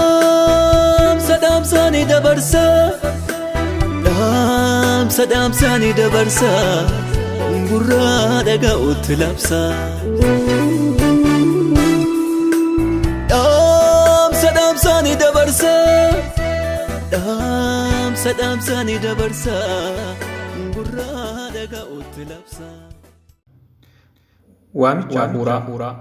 Dhaamsa dhaamsaanii dabarsa. Dhaamsa dhaamsaanii dabarsa. Gurraa dhaga'utti labsa. Dhaamsa dhaamsaanii dabarsa. Dhaamsa dhaamsaanii dabarsa. Gurraa dhaga'utti labsa. Waamicha Hafuuraa.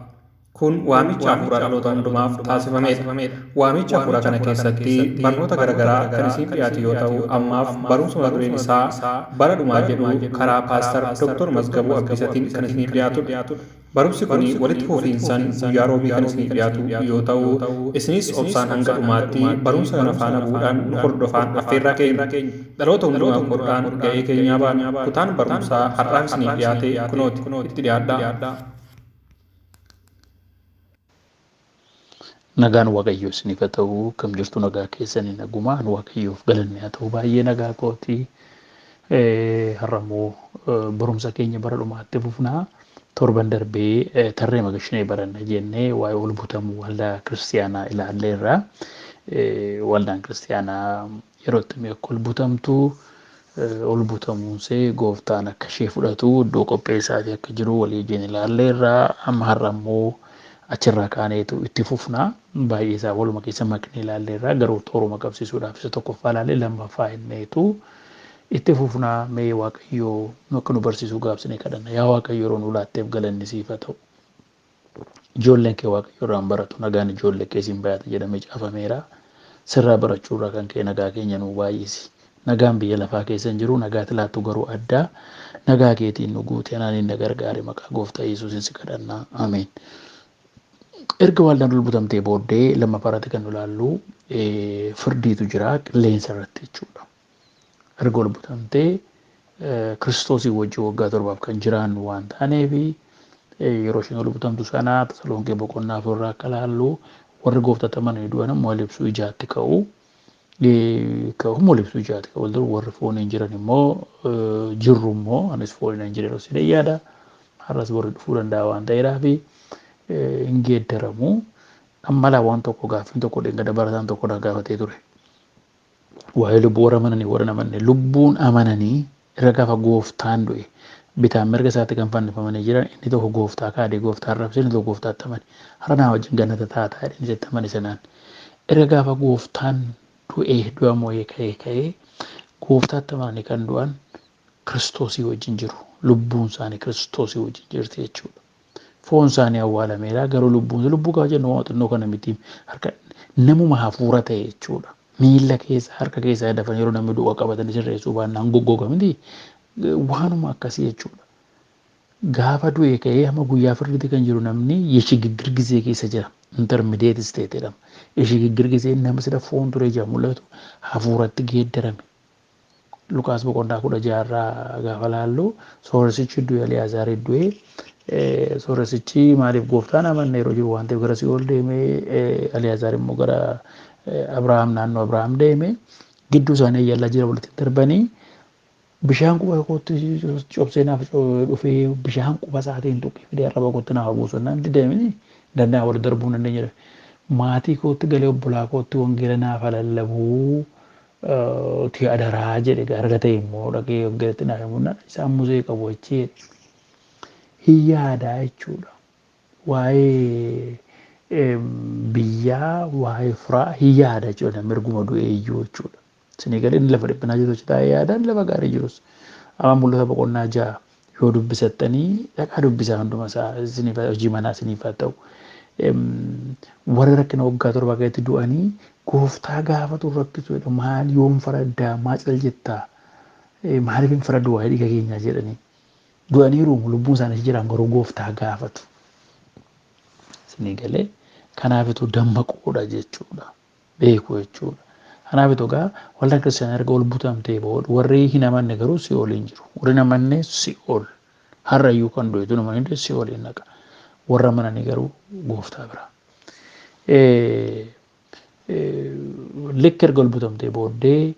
Kun waamicha hafuuraa dhaloota hundumaaf taasifamedha. Waamicha hafuuraa kana keessatti barnoota garaagaraa kan isiin dhiyaatu yoo ta'u, ammaaf barumsa mata dureen isaa bara dhumaa jedhu karaa Paastar Dr. Mazgabuu Abdiisatiin kan isiniif dhiyaatudha. Barumsi kun walitti fufiinsaan guyyaa roobii kan isiniif dhiyaatu yoo ta'u, isinis obsaan hanga dhumaatti barumsa kana faana bu'uudhaan nu hordofaan affeerraa keenya. Dhaloota hundumaa godhuudhaan ga'ee keenyaa baana. Kutaan barumsaa har'aaf isiniif dhiyaate kunooti. Itti dhiyaadhaa. Nagaan Waaqayyoo isiniif haa ta'u. Kam jirtu nagaa keessanii nagumaan Waaqayyoof galanni haa ta'u. Baay'ee nagaa kooti. Har'a immoo barumsa keenya bara dhumaatti fufnaa. Torban darbee tarree magashinee baranna jennee waa'ee ol butamuu waldaa kiristiyaanaa ilaalleerra. Waldaan kiristiyaanaa yeroo itti akka ol butamtu ol butamuunsee gooftaan akka ishee fudhatu iddoo qopheessaatii akka jiru walii wajjin ilaalleerra. Amma har'a immoo achirraa kaaneetu itti fufna. Baay'ee isaa waluma keessa maknee ilaalleerra. Garuu tooruma qabsiisuudhaaf isa tokkoffaa ilaalle lammaffaa inneetu itti fufna. Mee Waaqayyoo akka nu barsiisuu gaabsinee kadhanna. Yaa Waaqayyo yeroo nu laatteef galanni siif haa ta'u. Ijoolleen kee Waaqayyo irraan baratu nagaan ijoollee kee siin baay'ata jedhamee caafameera. Sirraa barachuurraa kan ka'e nagaa keenya nuu baay'isi. Nagaan biyya lafaa keessa hin jiru nagaati laattu garuu addaa. Nagaa keetiin nu guute anaaniin na gargaari maqaa gooftaa Yesuusiin si kadhanna. Ameen. Erga waldaan ol butamtee booddee lammaffaa irratti kan nu ilaallu firdiitu jira qilleensa irratti jechuudha. Erga ol butamtee Kiristoosii wajjin waggaa torbaaf kan jiraannu waan taaneef yeroo isheen ol butamtu sana Tasalonqee boqonnaa afur irraa akka ilaallu warri gooftaatti amananii du'an immoo libsuu ijaatti ka'u. Ka'u libsuu ijaatti ka'u. Warri fooniin jiran immoo jirru immoo anis fooniin hin jiru yeroo yaada. Har'as warri dhufuu danda'a waan ta'eedhaaf hin geeddaramu. Amma laa waan tokko gaaffiin tokko dhingada barataan tokko na gaafatee ture. Waa'ee lubbuu warra amananii warra hin amanne lubbuun amananii irra gaafa gooftaan du'e bitaan mirga isaatti kan fannifamanii jiran inni tokko gooftaa kaadee gooftaa arrabse inni tokko gooftaatti amane har'a naa wajjin gannata taataa jedhee inni isatti amane sanaan irra gaafa gooftaan du'e du'a moo'ee ka'ee ka'ee gooftaatti amananii kan du'an kiristoosii wajjin jiru lubbuun isaanii kiristoosii wajjin jirti jechuudha. Foon isaanii awwaalameera garuu lubbuun lubbuu gaafa jennu waan xinnoo kana miti harka namuma hafuura ta'e jechuudha. Miila keessa harka keessa dafan yeroo namni du'a qabatanii sirreessuu baannaan goggoga miti waanuma akkasii jechuudha. Gaafa du'e ka'ee hamma guyyaa firdiitti kan jiru namni yeshigiggir gisee keessa jira. Intermediate state jedhama. Yeshigiggir gisee nama sida foon turee jira mul'atu hafuuratti geeddarame. Luqaas boqonnaa 16 irraa gaafa laallu sooressichi du'e Aliyaazaarii du'e sooressichi maaliif gooftaan amanne yeroo jiru waan ta'eef gara Si'ool deeme Aliyaazar immoo gara Abrahaam naannoo Abrahaam deeme gidduu isaanii ayyallaa jira walitti darbanii bishaan quba kootti cobsee naaf dhufee bishaan quba isaatiin tuqee fidee arraba kootti naaf buusu naan dideemini danda'a wal darbuu hin dandeenye. Maatii kootti galee obbolaa kootti wangeela naaf lallabuu ti adaraa jedhe arga ta'e immoo dhaqee wangeelatti naaf himuun isaan musee qabu achi hin yaadaa jechuudha. Waa'ee biyyaa waa'ee firaa hin yaada jechuudha mirguma du'ee iyyuu jechuudha. Isinii galee inni lafa dhiphinaa jiru achi taa'ee yaada inni lafa gaarii jirus. Amma mul'ata boqonnaa 6 yoo dubbisattanii dhaqaa dubbisaa hunduma isaa isiniif hojii manaa isiniif haa ta'u. Warri rakkina waggaa torbaa keessatti du'anii gooftaa gaafatu rakkisu jedha maal yoom faraddaa maa cal jettaa maaliif hin faraddu waa'ee dhiiga keenyaa jedhanii du'aniiru lubbuun isaanii jiran garuu gooftaa gaafatu. Isinii galee Kanaafitu dammaquudha jechuudha. Beeku jechuudha. Kanaafitu egaa waldaan kiristaanaa erga ol butamtee booda warri hin amanne garuu si'ool hin jiru. Warri hin amanne si'ool. Har'ayyuu kan du'etu nama hin du'e si'ool hin dhaqa. Warra amananii garuu gooftaa bira. Likki erga ol butamtee booddee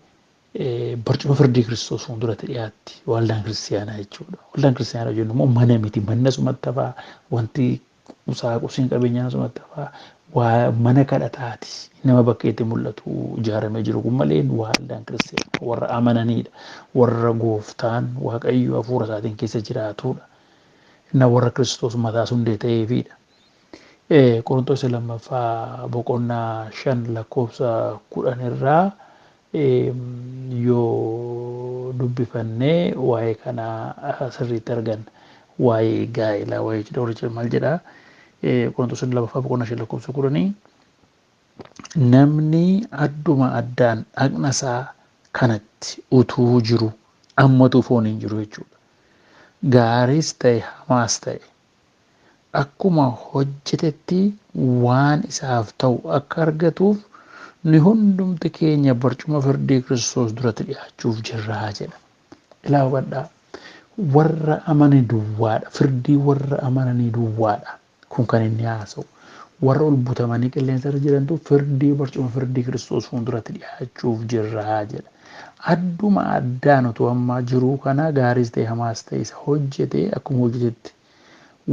barcuma firdii Kiristoos fuulduratti dhiyaatti waldaan kiristaanaa jechuudha. Waldaan kiristaanaa jennu immoo mana miti. Manni asumatti hafaa, wanti qusaaquseen qabeenyaa asumatti hafaa, waa mana kadhataati. Nama bakkeetti mul'atu ijaaramee jiru kun malee waldaan kiristaanaa warra amananiidha. Warra gooftaan Waaqayyo hafuura isaatiin keessa jiraatudha. Na warra Kiristoos mataa hundee ta'eefidha. Qorontoos lammaffaa boqonnaa 5 lakkoofsa 10 irraa yoo dubbifannee waa'ee kanaa sirriitti arganna. Waa'ee gaa'elaa waa'ee cidha warra maal jedhaa? Qorontoos lammaffaa boqonnaa 5 lakkoofsa 10 namni adduma addaan dhaqna isaa kanatti utuu jiru ammatu foon hin jiru jechuudha. Gaariis ta'e hamaas ta'e akkuma hojjetetti waan isaaf ta'u akka argatuuf ni hundumti keenya barcuma firdii Kiristoos duratti dhiyaachuuf jirraa jedha. Ilaa hubadhaa. Warra amane duwwaadha. Firdii warra amananii duwwaadha. Kun kan inni haasa'u. Warra ol butamanii qilleensa irra jirantu firdii barcuma firdii Kiristoos fuulduratti dhiyaachuuf jirraa jedha. Adduma addaan utuu ammaa jiruu kana gaariis ta'e hamaas ta'e isa hojjete akkuma hojjetetti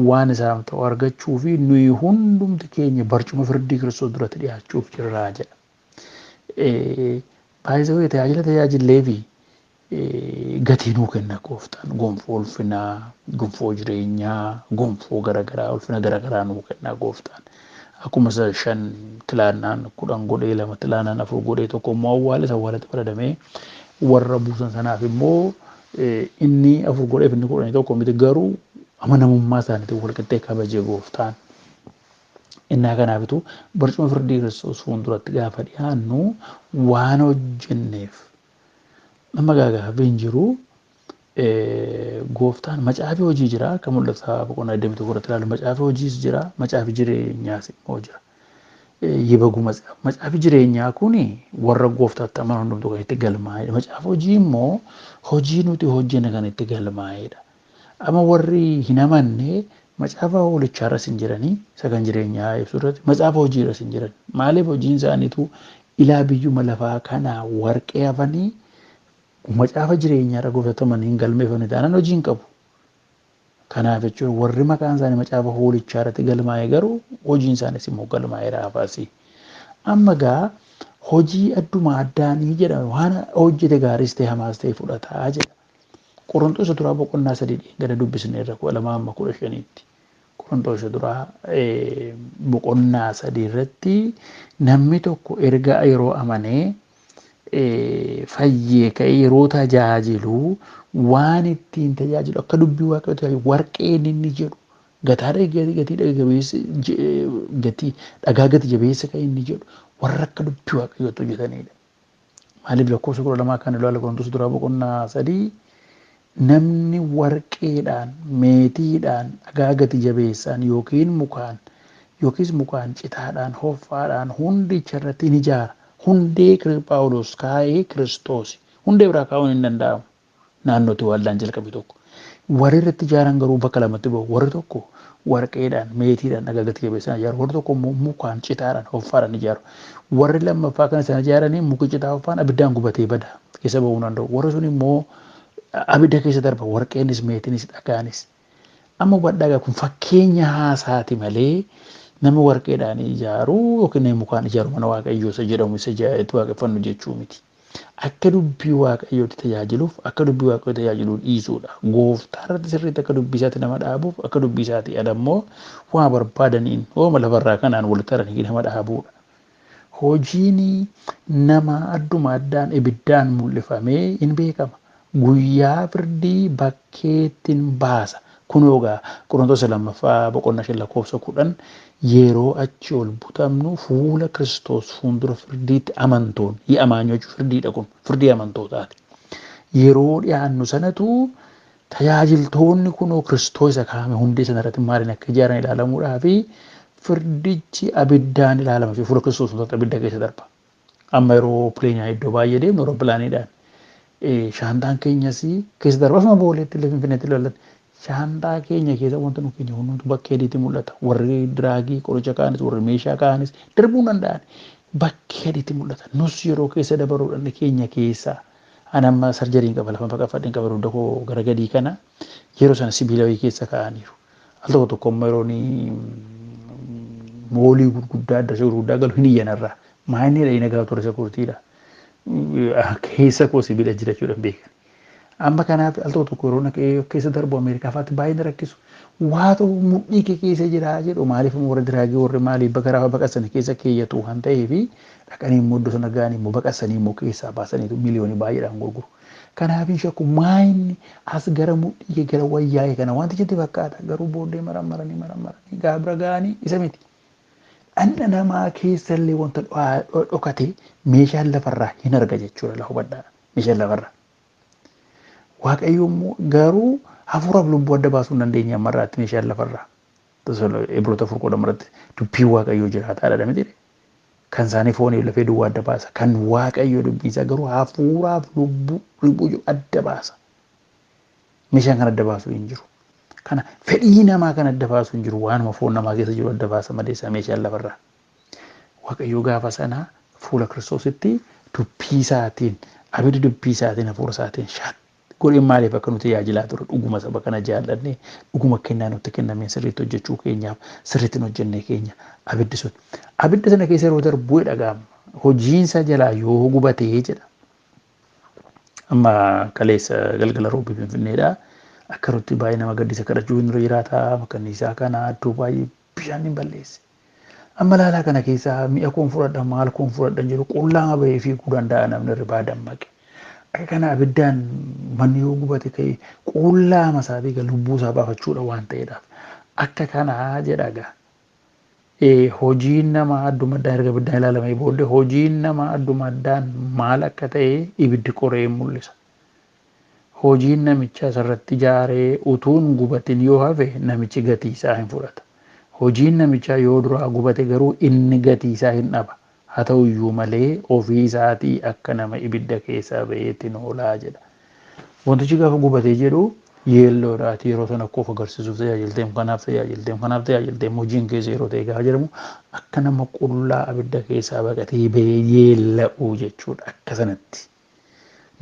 waan isaaf ta'u argachuu fi nuyi hundumti keenya barcuma firdii Kiristoos duratti dhiyaachuuf jirraa jedha. Baay'ee tajaajila tajaajillee fi gatii nuu kenna gooftaan gonfoo ulfinaa, gonfoo jireenyaa, gonfoo garaagaraa ulfina garaagaraa nuu kenna gooftaan. Akkuma isa 5 tilaannaan 10 godhee 2 tilaannaan 4 godhee tokko immoo awwaale isa awwaalatti fayyadamee warra buusan sanaaf immoo inni 4 godheef inni 11 miti garuu amanamummaa isaaniitiin walqixxee kabaje gooftaan. Innaa kanaafitu barcuma firdii Kiristoos fuulduratti gaafa dhiyaannu waan hojjenneef amma gaafii hin jiru. Gooftaan macaafi hojii jira akka mul'ata boqonnaa 21 irratti ilaalu macaafi hojiis jira macaafi jireenyaas immoo jira. Yibagu macaafi jireenyaa kuni warra gooftaatti amanan hundumtuu kan itti galmaa'edha. Macaafi hojii immoo hojii nuti hojjenne kan itti galmaa'edha. Amma warri hin amanne macaafa hoolichaarras hin jiranii isa kan jireenyaa ibsu irratti macaafa hojiirras hin jiran. Maaliif hojiin isaaniitu ilaa biyyuma lafaa kanaa warqee hafanii macaafa jireenyaarra gooftatamanii hin galmeeffamne taanaan hojii hin qabu. Kanaaf jechuun warri maqaan isaanii macaafa hoolichaa irratti galmaa'e garuu hojiin isaaniis immoo galmaa'eera hafaasi. Amma gaa hojii adduma addaanii jedhame waan hojjete gaariis ta'e hamaas ta'e fudhataa jedha. Qorontoos duraa boqonnaa 3 gada dubbisneerra 12 hamma 15tti. Qorontoos duraa boqonnaa 3 irratti namni tokko erga yeroo amanee fayyee ka'ee yeroo tajaajilu waan ittiin tajaajilu akka dubbii waaqayyoo tajaajilu warqeen inni jedhu gatii dhagaa gati jabeessa kan inni jedhu warra akka dubbii waaqayyootti hojjetanidha. Maaliif lakkoofsa 12 kan ilaalu Qorontoos duraa boqonnaa 3 namni warqeedhaan meetiidhaan dhagaa gati jabeessaan yookiin mukaan yookiis mukaan citaadhaan hoffaadhaan hundicha irratti ni ijaara. Hundee Phaawulos kaa'ee Kiristoos hundee biraa kaa'uun hin danda'amu. Naannootti waldaan jalqabe tokko. Warri irratti ijaaran garuu bakka lamatti bahu. Warri tokko warqeedhaan meetiidhaan dhagaa gati jabeessaan ijaaru. Warri tokko immoo mukaan citaadhaan hoffaadhaan ijaaru. Warri lammaffaa kan isaan ijaaranii muki citaa hoffaan abiddaan gubatee bada keessa bahuu hin danda'u. Warri sun immoo abidda keessa darba warqeenis meetiinis dhagaanis. Amma hubadhaa kun fakkeenya haasaati malee namni warqeedhaan ijaaru yookiin namni mukaan ijaaru mana waaqayyoo isa jedhamu isa itti waaqeffannu jechuu miti. Akka dubbii waaqayyootti tajaajiluuf akka dubbii waaqayyoo tajaajiluu dhiisuudha. Gooftaa irratti sirriitti akka dubbii isaatti nama dhaabuuf akka dubbii isaatti ala immoo waa barbaadaniin hooma lafarraa kanaan walitti haranii nama dhaabuudha. Hojiin nama adduma addaan ibiddaan mul'ifamee hin beekama. Guyyaa firdii bakkeettiin baasa. Kunoo egaa Qorontoos lammaffaa boqonnaa 5 lakkoofsa 10 yeroo achi ol butamnu fuula Kiristoos fuuldura firdiitti amantoon amaanyoo firdiidha kun firdii amantootaati. Yeroo dhiyaannu sanatu tajaajiltoonni kunoo Kiristoos isa kaa'ame hundee sana irratti maaliin akka ijaaran ilaalamuudhaa fi Firdichi abiddaan ilaalama jechuudha. Fuula Kiristoos fuulduratti abidda keessa darba. Amma yeroo pileenaa iddoo baay'ee deemnu awurooppilaaniidhaan shaantaan keenyas keessa darba. Asuma booleetti illee Finfinneetti illee shaantaa keenya keessa wanta nu keenya hundumtu bakkee adiitti mul'ata. Warri diraagii qoricha kaanis warri meeshaa kaanis darbuu hin danda'an bakkee adiitti mul'ata. Nus yeroo keessa dabaruu dhanne keenya keessa ani amma sarjariin qaba lafa baqafadheen qaba dugda koo gara gadii kana yeroo sana sibiila wayii keessa kaa'aniiru. Al tokko tokko amma yeroo moolii gurguddaa adda gurguddaa galu hin iyyanarraa. Maayinni dhayina gaafa ture sekuritiidha. Keessa koo sibiila jira jechuudha beekan. Amma kanaaf al tokko tokko yeroo naqee keessa darbu Ameerikaa fa'aatti baay'ee na rakkisu. Waa ta'u mudhii kee keessa jira jedhu maaliif warra diraagii warri maaliif bakka raafa baqasanii keessa keeyyatu waan ta'eef dhaqanii immoo iddoo sana ga'anii immoo baqasanii immoo keessaa baasaniitu miliyoonii baay'eedhaan gurguru. Kanaaf hin shakku maayinni as gara mudhii kee gara wayyaa'ee kana wanti jetti fakkaata garuu booddee marammaranii marammaranii gaabira ga'anii isa miti. Dhandha namaa keessallee wanta dhokate meeshaan lafarraa hin arga jechuudha la hubadhaa meeshaan lafarraa. Waaqayyo immoo garuu hafuuraaf lubbuu adda baasuu hin dandeenye ammarraatti meeshaan lafarraa. Ibroota 4:10 irratti dubbiin Waaqayyoo jiraataadha miti. Kan isaanii foonii lafee duwwaa adda baasa. Kan Waaqayyoo dubbiin isaa garuu hafuuraaf lubbuu ribuu jiru adda baasa. Meeshaan kan adda baasu hin jiru. Kana fedhii namaa kan adda baasu hin jiru. Waanuma foon namaa keessa jiru adda baasa malee isaa meeshaan lafarraa. Waaqayyo gaafa sana fuula Kiristoositti dubbii isaatiin abiddi dubbii isaatiin hafuura isaatiin shaat godheen maaliif akka nuti tajaajilaa ture dhuguma saba kana jaallanne dhuguma kennaa nutti kennameen sirriitti hojjechuu keenyaaf sirriitti hin hojjenne keenya abiddi sun. Abidda sana keessa yeroo darbu dhaga'ama. Hojiinsa jalaa yoo gubatee jedha. Amma kaleessa galgala roobii Finfinneedha. Akka nutti baay'ee nama gaddisa kadhachuu hin jiraata. Makkanniisaa kana iddoo baay'ee bishaan hin balleesse. Amma laalaa kana keessaa mi'a koon fudhadha maal koon fudhadha jedhu qullaa bahee fiiguu danda'a namni ribaa dammaqe. Akka kana abiddaan manni yoo gubate ka'e qullaa masaa fi lubbuu isaa baafachuudha waan ta'eedhaaf. Akka kanaa jedha gaa. Hojiin namaa adduma addaan erga abiddaan ilaalamee booddee hojiin namaa adduma addaan maal akka ta'e ibiddi qoree mul'isa. Hojiin namichaa asirratti ijaaree utuun gubatin yoo hafe namichi gatii isaa hin fudhata. Hojiin namichaa yoo duraa gubate garuu inni gatii isaa hin dhaba. Haa ta'u iyyuu malee ofii isaatii akka nama ibidda keessaa ba'eetti oolaa jedha. Wantichi gaafa gubatee jedhu yeelloodhaati yeroo sana akka of agarsiisuuf tajaajilteem kanaaf tajaajilteem kanaaf tajaajilteem hojiin keessa yeroo ta'e gaafa jedhamu akka nama qullaa abidda keessaa baqatee ba'ee yeella'u jechuudha akka sanatti.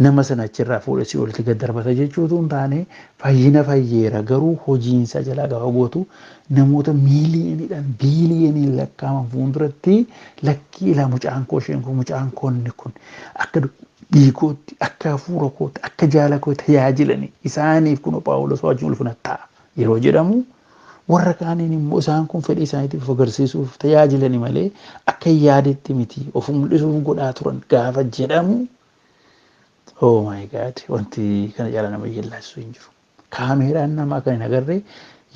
Nama sana achirraa fuudhee si olitti gad darbata jechuutu hin taane fayyina fayyeera garuu hojiinsa jalaa gaafa gootu namoota miiliyooniidhaan biiliyooniin lakkaa'aman fuulduratti lakkii ilaa mucaan koo isheen kun mucaan koo inni kun akka dubbii kootti akka hafuura kootti akka jaala koo tajaajilanii isaaniif kun Phaawulos wajjin ulfina ta'a yeroo jedhamu warra kaaniin immoo isaan kun fedhii isaaniitiif of agarsiisuuf tajaajilanii malee akka yaadetti miti of mul'isuuf godhaa turan gaafa jedhamu. Oh my God, wanti kana caala nama yeellaachisu hin jiru. Kaameeraan namaa kan hin agarre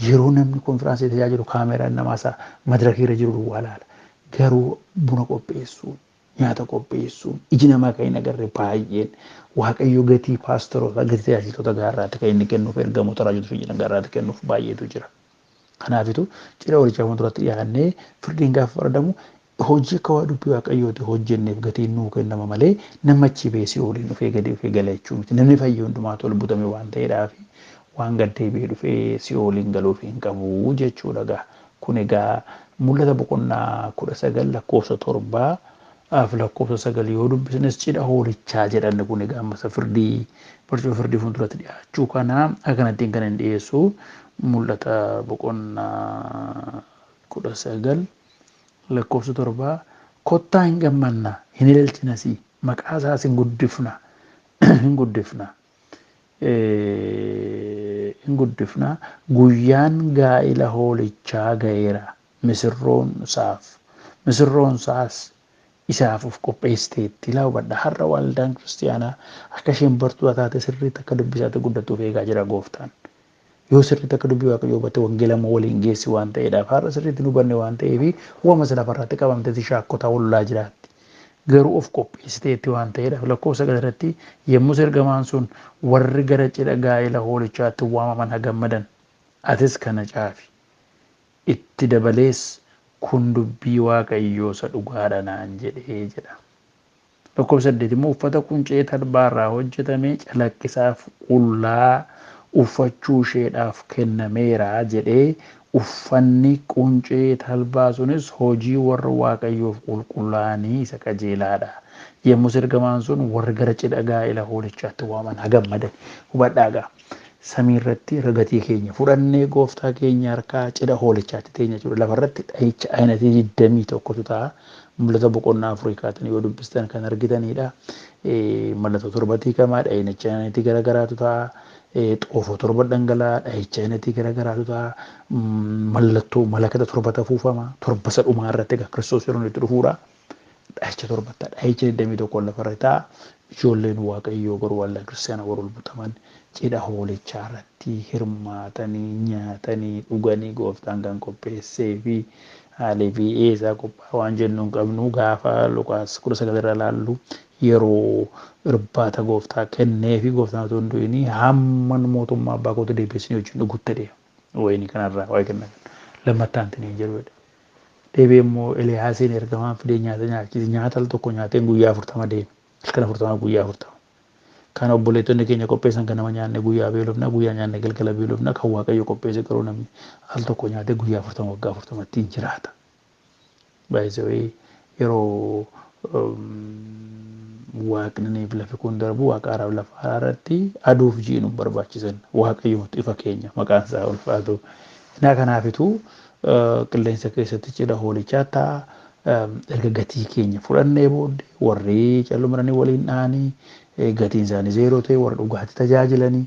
yeroo namni konfiraansii tajaajilu kaameeraan namaa isaa madirakii irra jiru duwwaa laala. Garuu buna qopheessuun, nyaata qopheessuun, iji namaa kan hin agarre baay'een Waaqayyo gatii paastoroota, gatii tajaajiltoota gaarraatti kan inni kennuuf ergamoota raajota fi jedhan gaarraatti kennuuf baay'eetu jira. Kanaafitu cidha holichaa fuulduratti dhiyaannee firdiin gaafa faradamu hojii akka waa dubbii Waaqayyooti hojjenneef gatiin nuu kennama malee nama achi ba'ee si'ooliin dhufee gadi dhufee gala jechuu miti. Namni fayye hundumaatu ol butame waan ta'eedhaaf waan gad deebi'ee dhufee si'ooliin galuuf hin qabu jechuudha gaa. Kun egaa mul'ata boqonnaa 19 lakkoofsa 7 af lakkoofsa 9 yoo dubbisnes cidha hoolichaa jedhanne kun egaa amma isa firdii barcuma firdii fuulduratti dhiyaachuu kana akkanattiin kan hin dhiyeessu mul'ata boqonnaa 19 lakkoofsa 7 kottaa hin gammanna hin ililchinasi maqaa isaas hin guddifna hin guddifna hin guddifna guyyaan gaa'ila hoolichaa ga'eera misirroon isaaf misirroon isaas isaaf of qopheessiteetti. Ilaa hubadha har'a waldaan kiristiyaanaa akka isheen bartuu taate sirriitti akka dubbisaatti guddattuuf eegaa jira gooftaan. Yoo sirriitti akka dubbii Waaqayyoo hubatte wangeela immoo waliin geessi waan ta'eedhaaf har'a sirriitti hin hubanne waan ta'eef uumama isa lafarratti qabamteeti shaakkotaa wallolaa jiraatti. Garuu of qopheessiteetti waan ta'eedhaaf lakkoofsa 9 irratti yommus ergamaan sun warri gara cidha gaa'ela hoolichaatti waamaman ha gammadan atis kana caafi. Itti dabalees Kun dubbii Waaqayyoo isa dhugaadha naan jedhee jedha. Lakkoofsa 8 immoo uffata quncee talbaarraa hojjetame calaqqisaaf qullaa uffachuu isheedhaaf kennameera jedhee uffanni quncee talbaa sunis hojii warra Waaqayyoof qulqullaa'anii isa qajeelaadha. Yommus ergamaan sun warri gara cidha gaa'ela hoolichaatti waaman haa gammadan. Hubadhaa egaa samii irratti gatii keenya fudhannee gooftaa keenya harkaa cidha hoolichaatti teenya jechuudha. Lafarratti dhahicha ayinatii 21tu ta'a. Mul'ata boqonnaa Afrikaatiin yoo dubbistan kan argitanidha. Mallattoo torbatti hiikamaa dhahicha ayinatii garaagaraatu ta'a. Xoofoo torba dhangala'aa dhahicha ayinatii garaagaraatu ta'a. Mallattoo malakata torbata afuufama. Torba isa dhumaa irratti egaa Kiristoos yeroo itti dhufuudha. Dhahicha torbatta dhahicha 21 lafarra ta'a. Ijoolleen Waaqayyoo garuu waldaa kiristaanaa warra ol butaman cidha hoolichaa irratti hirmaatanii nyaatanii dhuganii gooftaan kan qopheessee fi haalii fi eessaa qophaa'aa waan jennu hin qabnu gaafa Luqaas 19 irra ilaallu yeroo irbaata gooftaa kennee fi gooftaan otoo hin du'inii hamma mootummaa abbaa kootti deebisanii wajjin dhugutti deema. Wayinii kanarraa waa'ee kenna lammattaan hin jedhudha. Deebi'ee immoo Eliyaasiin ergamaan fidee nyaata nyaachise nyaata al tokko nyaateen guyyaa 40 deeme. Halkan 40 guyyaa 40. Kan obboleettonni keenya qopheessan kan nama nyaanne guyyaa beelofna guyyaa nyaanne galgala beelofna kan Waaqayyo qopheesse garuu namni al tokko nyaatee guyyaa 40 waggaa 40 ittiin jiraata. Baay'isee yeroo waaqni fi lafi kun darbu waaqa haaraaf lafa haaraa irratti aduuf ji'i nu barbaachisan Waaqayyumatu ifa keenya maqaan isaa ulfaatu. Innaa kanaafituu qilleensa keessatti cidha hoolichaa ta'a. Erga gatii keenya fudhannee booddee warri callumanii waliin dha'anii gatiin isaanii zeeroo ta'e warra dhugaatii tajaajilanii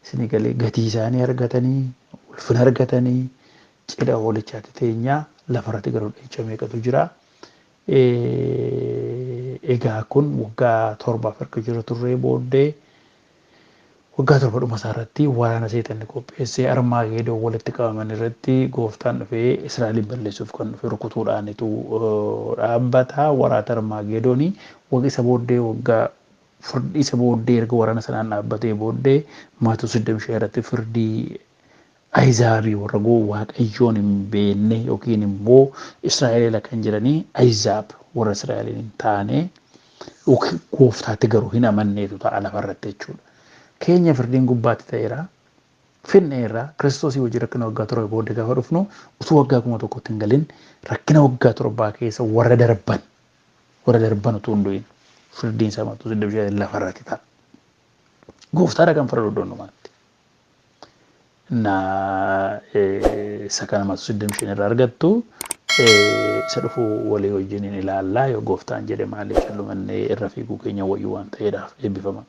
isinii galee gatii isaanii argatanii ulfina argatanii cidha hoolichaatti teenyaa lafarratti garuu dhahicha meeqatu jira. Egaa kun waggaa torbaaf erga jira turree booddee waggaa torba dhuma isaa irratti waraana seexanni qopheessee Armaageedoon walitti qabaman irratti gooftaan dhufee Israa'eliin balleessuuf kan dhufe rukutuudhaanitu dhaabbata. Waraata Armaageedoonii isa booddee waggaa firdii isa booddee erga waraana sanaan dhaabbatee booddee Maatewos 25 irratti firdii Ahizaabii warra Waaqayyoon hin beekne yookiin immoo Israa'el kan jedhanii Ahizaab warra Israa'eliin hin taane gooftaatti garuu hin amanneetu ta'a lafarratti jechuudha. Keenya firdiin gubbaatti ta'eera. Finneerra Kiristoosii hojii rakkina waggaa torba booddee gaafa dhufnu utuu waggaa 1000tti hin galin rakkina waggaa torbaa keessa warra darban utuu hin du'in firdiin isaa Maatewos 25 lafarratti ta'a. Gooftaadha kan faradu iddoo hundumaatti. Na isa kana Maatewos 25 irraa argattu isa dhufu walii wajjiniin ilaallaa yoo gooftaan jedhe maaliif callumannee irra fiiguu keenya wayyuu waan ta'eedhaaf eebbifama.